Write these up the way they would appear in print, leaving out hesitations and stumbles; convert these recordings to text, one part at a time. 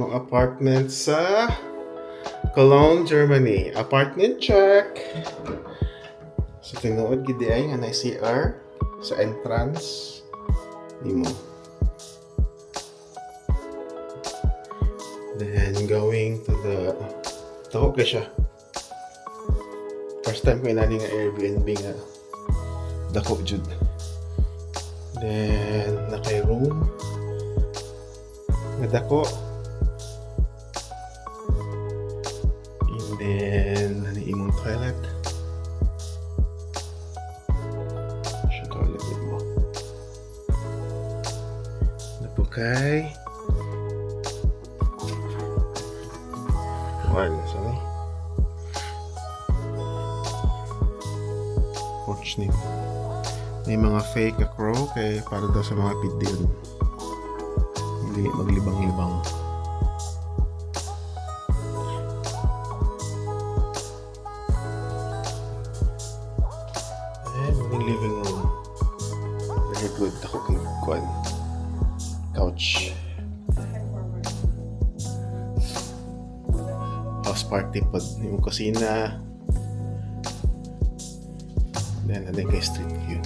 Among apartment sa Cologne, Germany. Apartment check. So tinuod gid ay nga na CR sa entrance nimo. Then going to the taho kay siya. First time ko inani nga Airbnb nga dako jud. Then nakay room nga dako. And then ano imong toilet. Siya toilet nimo. Napukay. One, sa ni. Porch ni. May mga fake na crow kay para daw sa mga pidyon. Hindi maglibang-libang. Eh, maging living room. Very good. Ako kay Kwan. Couch. House party pod. Yung kusina. Then, ano kay street view.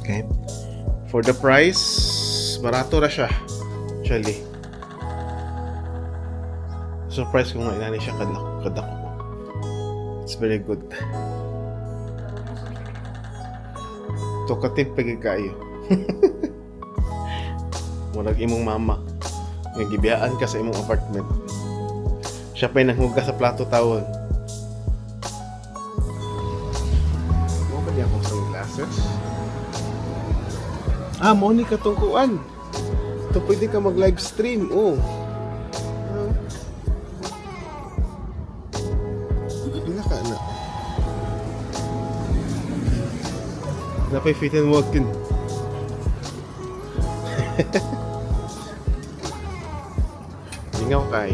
Okay. For the price, barato ra siya. Actually. Surprise ko nga inani siya kadako. It's very good. Talkative pa gyud kaayo. Murag imong mama. Nga gibiyaan ka sa imong apartment. Siya pa'y nanghugas sa plato tawon. Mo ba niya akong sunglasses? Ah, mo ni katungkuan. Ito pwede ka mag live stream. Oh. Ah. Pila ka na. Napay fit and walk-in. Lingaw kay.